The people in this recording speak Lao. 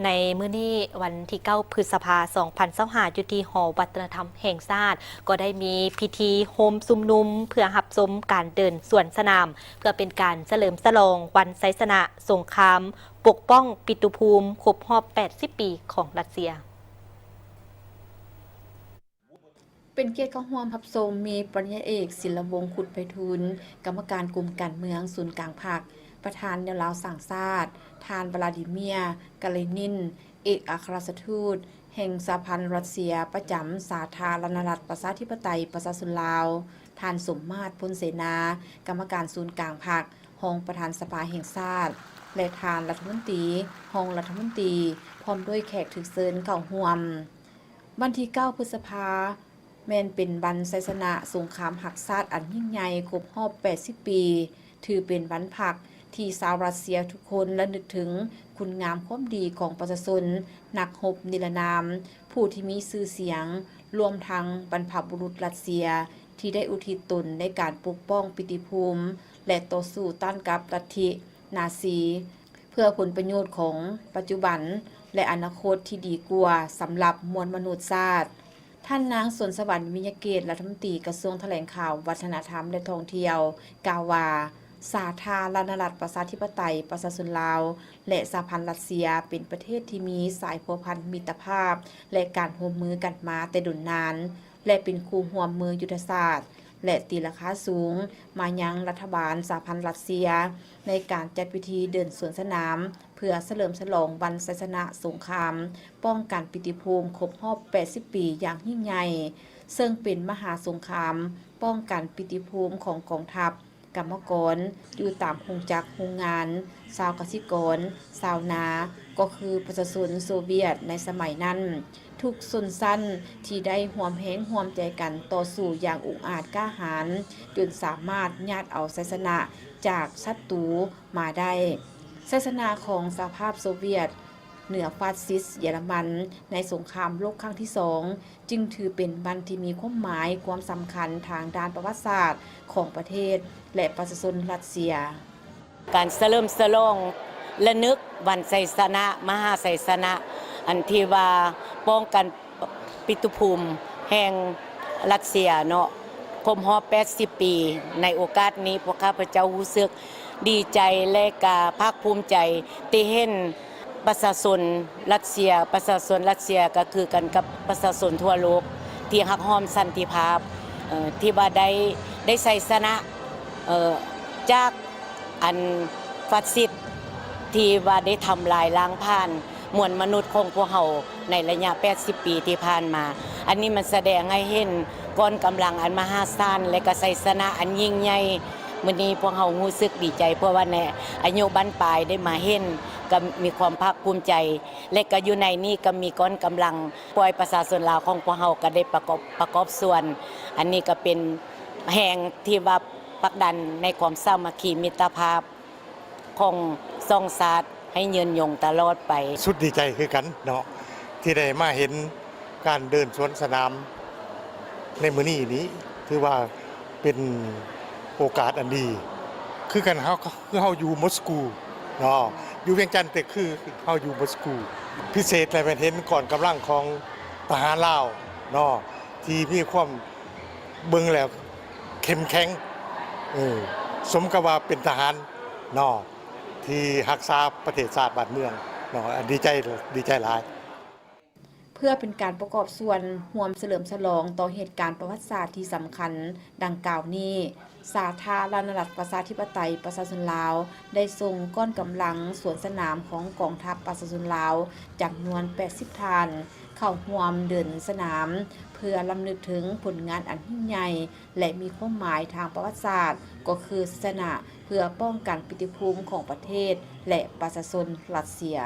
ໃນມື້ນີ້ ວັນທີເກົ້າ ພຶດສະພາ ສອງພັນຊາວຫ້າ ຢູ່ທີ່ຫໍວັດທະນະທຳແຫ່ງຊາດ ກໍໄດ້ມີພິທີໂຮມຊຸມນຸມ ເພື່ອຮັບຊົມການເດີນສວນສະໜາມ ເພື່ອເປັນການສະເຫຼີມສະຫຼອງວັນໄຊຊະນະສົງຄາມປົກປ້ອງປິຕຸພູມຄົບຮອບ ແປດສິບ ປີຂອງຣັດເຊຍ. ເປັນກຽດເຂົ້າຮ່ວມຮັບຊົມ ມີປະລິນຍາເອກ ສິນລະວົງ ຄຸດໄພທູນ ກຳມະການກົມການເມືອງສູນກາງພັກ, ປະທານແນວລາວສ້າງຊາດ, ທ່ານ ວລາດີເມຍ ກາເລນິນ ເອກອັກຄະລັດຖະທູດແຫ່ງສະຫະພັນຣັດເຊຍປະຈຳສາທາລະນະລັດປະຊາທິປະໄຕປະຊາຊົນລາວ, ທ່ານ ສົມມາດ ພົນເສນາ ກຳມະການສູນກາງພັກ, ຮອງປະທານສະພາແຫ່ງຊາດ ແລະ ທ່ານລັດຖະມົນຕີ, ຮອງລັດຖະມົນຕີ ພ້ອມດ້ວຍແຂກຖືກເຊີນເຂົ້າຮ່ວມ. ວັນທີເກົ້າ ພຶດສະພາ ແມ່ນເປັນວັນໄຊຊະນະສົງຄາມຮັກຊາດອັນຍິ່ງໃຫຍ່ຄົບຮອບ ແປດສິບ ປີ, ຖືເປັນວັນພັກທີ່ຊາວຣັດເຊຍທຸກຄົນລະນຶກເຖິງຄຸນງາມຄວາມດີຂອງປະຊາຊົນນັກຮົບນິລະນາມ ຜູ້ທີ່ມີຊື່ສຽງ, ລວມທັງບັນພະບຸລຸດຣັດເຊຍທີ່ໄດ້ອຸທິດຕົນໃນການປົກປ້ອງປິຕິພູມ ແລະ ຕໍ່ສູ້ຕ້ານກັບລັດທິນາຊີ ເພື່ອຜົນປະໂຫຍດຂອງປັດຈຸບັນ ແລະ ອະນາຄົດທີ່ດີກວ່າສຳລັບມວນມະນຸດຊາດ. ທ່ານນາງ ສວນສະຫວັນ ວິຍະເກດ ລັດຖະມົນຕີກະຊວງຖະແຫຼງຂ່າວ, ວັດທະນະທຳ ແລະ ທ່ອງທ່ຽວ ກ່າວວ່າ ສາທາລະນະລັດປະຊາທິປະໄຕປະຊາຊົນລາວ ແລະ ສະຫະພັນຣັດເຊຍ ເປັນປະເທດທີ່ມີສາຍພົວພັນມິດຕະພາບ ແລະ ການຮ່ວມມືກັນມາແຕ່ດົນນານ ແລະ ເປັນຄູ່ຮ່ວມມືຍຸດທະສາດ ແລະ ຕີລາຄາສູງມາຍັງລັດຖະບານສະຫະພັນຣັດເຊຍ ໃນການຈັດພິທີເດີນສວນສະໜາມ ເພື່ອສະເຫຼີມສະຫຼອງວັນໄຊຊະນະສົງຄາມປ້ອງກັນປິຕິພູມຄົບຮອບ ແປດສິບ ປີຢ່າງຍິ່ງໃຫຍ່, ເຊິ່ງເປັນມະຫາສົງຄາມປ້ອງກັນປິຕິພູມຂອງກອງທັບ, ກຳມະກອນຢູ່ຕາມໂຮງຈັກໂຮງງານ, ຊາວກະສິກອນ, ຊາວນາ, ກໍຄືປະຊາຊົນໂຊວຽດໃນສະໄໝນັ້ນ. ທຸກຊົນຊັ້ນທີ່ໄດ້ຮ່ວມແຮງຮ່ວມໃຈກັນຕໍ່ສູ້ຢ່າງອຸກອາດກ້າຫານ, ຈົນສາມາດຍາດເອົາໄຊຊະນະຈາກສັດຕູມາໄດ້. ໄຊຊະນະຂອງສະຫະພາບໂຊວຽດເໜືອຟາຊິດເຢຍລະມັນໃນສົງຄາມໂລກຄັ້ງທີສອງ ຈຶ່ງຖືເປັນວັນທີ່ມີຄວາມໝາຍຄວາມສຳຄັນທາງດ້ານປະຫວັດສາດຂອງປະເທດ ແລະ ປະຊາຊົນຣັດເຊຍ. ການສະເຫຼີມສະຫຼອງລະນຶກວັນໄຊຊະນະ, ມະຫາໄຊຊະນະ ອັນທີ່ວ່າປ້ອງກັນປິຕຸພູມແຫ່ງຣັດເຊຍເນາະ ຄົບຮອບ ແປດສິບ ປີ. ໃນໂອກາດນີ້ ພວກຂ້າພະເຈົ້າຮູ້ສຶກດີໃຈ ແລະ ກະພາກພູມໃຈທີ່ເຫັນ ປະຊາຊົນຣັດເຊຍ, ປະຊາຊົນຣັດເຊຍກໍຄືກັນກັບປະຊາຊົນທົ່ວໂລກທີ່ຮັກຫອມສັນຕິພາບ ເອີ ທີ່ວ່າໄດ້ ໄດ້ໄຊຊະນະ ເອີ ຈາກອັນຟາຊິດທີ່ວ່າໄດ້ທຳລາຍລ້າງຜ່ານມວນມະນຸດຂອງພວກເຮົາໃນໄລຍະ ແປດສິບ ປີທີ່ຜ່ານມາ. ອັນນີ້ມັນສະແດງໃຫ້ເຫັນກ້ອນກຳລັງອັນມະຫາສານ ແລະ ກໍໄຊຊະນະອັນຍິ່ງໃຫຍ່. ມື້ນີ້ພວກເຮົາຮູ້ສຶກດີໃຈ ເພາະວ່າໃນອາຍຸບັ້ນປາຍໄດ້ມາເຫັນ ກໍມີຄວາມພາກພູມໃຈ ແລະ ກໍຢູ່ໃນນີ້ກໍມີກ້ອນກຳລັງຝ່າຍປະຊາຊົນລາວຂອງພວກເຮົາກໍໄດ້ປະກອບ ປະກອບສ່ວນ. ອັນນີ້ກໍເປັນແຮງທີ່ວ່າຜັກດັນໃນຄວາມສາມັກຄີມິດຕະພາບຂອງສອງຊາດໃຫ້ຍືນຍົງຕະຫຼອດໄປ. ສຸດດີໃຈຄືກັນເນາະ ທີ່ໄດ້ມາເຫັນ ການເດີນສວນສະໜາມໃນມື້ນີ້ນີ້ ຖືວ່າເປັນໂອກາດອັນດີ ຄືກັນເຮົາ ຄືເຮົາຢູ່ມົສກູເນາະ ຢູ່ວຽງຈັນ ແຕ່ຄືເຮົາຢູ່ມົສກູ ພິເສດແລ້ວແມ່ນເຫັນກ້ອນກຳລັງຂອງທະຫານລາວເນາະ ທີ່ມີຄວາມ ເບິ່ງແລ້ວເຂັ້ມແຂງ ເອີ ສົມກັບວ່າເປັນທະຫານເນາະ ທີ່ຮັກສາປະເທດຊາດບ້ານເມືອງເນາະ ອັນດີໃຈ ດີໃຈຫຼາຍ. ເພື່ອເປັນການປະກອບສ່ວນຮ່ວມສະເຫຼີມສະຫຼອງຕໍ່ເຫດການປະຫວັດສາດທີ່ສຳຄັນດັ່ງກ່າວນີ້, ສາທາລະນະລັດປະຊາທິປະໄຕປະຊາຊົນລາວ ໄດ້ສົ່ງກ້ອນກຳລັງສວນສະໜາມຂອງກອງທັບປະຊາຊົນລາວ ຈຳນວນ ແປດສິບ ທ່ານ ເຂົ້າຮ່ວມເດີນສະໜາມ ເພື່ອລຳນຶກເຖິງຜົນງານອັນຍິ່ງໃຫຍ່ ແລະ ມີຄວາມໝາຍທາງປະຫວັດສາດ ກໍຄືໄຊຊະນະເພື່ອປ້ອງກັນປິຕິພູມຂອງປະເທດ ແລະ ປະຊາຊົນຣັດເຊຍ.